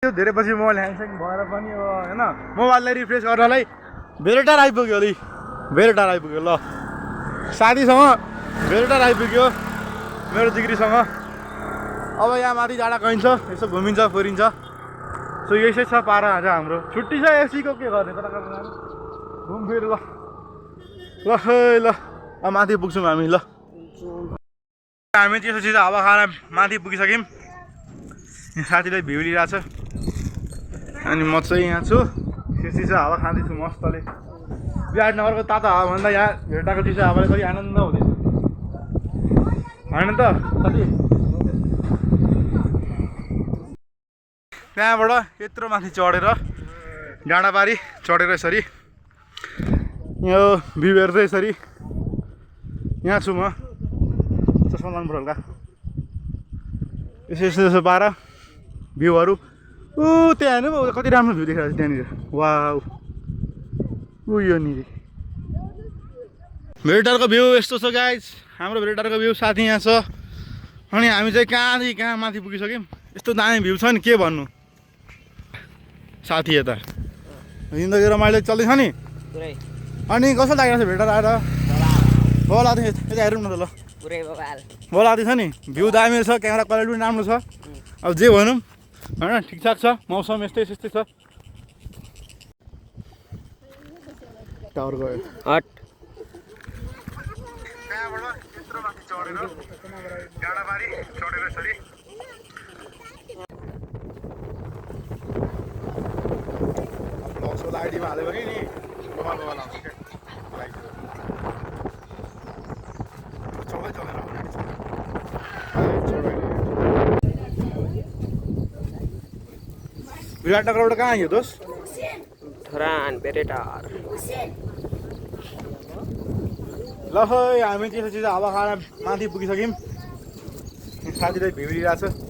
थियो धेरै पछि मोबाइल ह्याङस्याङ भएर पनि अब होइन मोबाइललाई रिफ्रेस गर्नलाई भेरेटार आइपुग्यो अलि भेरेटार आइपुग्यो ल साथीसँग भेरेटार आइपुग्यो मेरो जिग्रीसँग अब यहाँ माथि डाँडा गइन्छ यसो घुमिन्छ फुरिन्छ सो यसै छ पारा आज हाम्रो छुट्टी छ एसीको के गर्ने कता कता जानु घुम फेरि ल ल ल अब माथि पुग्छौँ हामी ल हामी त्यसो चिज हावा खाना माथि पुगिसक्यौँ साथीलाई भ्यू लिइरहेछ अनि म चाहिँ यहाँ छु त्यो चिसो हावा खाँदैछु मस्तले विराटनगरको तातो हावा भन्दा यहाँ भेटाको चिसो हावाले कति आनन्द हुँदैछ होइन त साथी त्यहाँबाट यत्रो माथि चढेर डाँडाबारी चढेर यसरी यो भ्यू हेर्दै यसरी यहाँ छु म चस्मा लाउनु पर्यो हल्का यसो यसो यसो पारा भ्यूहरू ऊ त्यहाँ हेर्नु कति राम्रो भ्यू देखाएको छ त्यहाँनिर वा ऊ यो नि भेरेटारको भ्यू यस्तो छ गाइज हाम्रो भेरेटारको भ्यू साथी यहाँ छ अनि हामी चाहिँ कहाँदेखि कहाँ माथि पुगिसक्यौँ यस्तो दामी भ्यू छ नि के भन्नु साथी यता जिन्दगी रमाइलो चल्दैछ नि अनि कस्तो लागिरहेको छ भेरेटार आएर बोला यता हेरौँ न त ल बोला छ नि भ्यू दामी छ क्यामेरा क्वालिटी पनि राम्रो छ अब जे भनौँ होइन ठिकठाक छ मौसम यस्तै यस्तै छ टावर गयो हट त्यहाँबाट यत्रो माथि चढेर डाँडाबारी चढेर यसरी आइडीमा हाल्यो भने नि मोबाइल आउँछ क्या विराटनगरबाट कहाँ आयो दोस्त धरान भेरेटार ल खै हामी त्यसो चिज हावा खाना माथि पुगिसक्यौँ साथीलाई भ्यू लिइरहेछ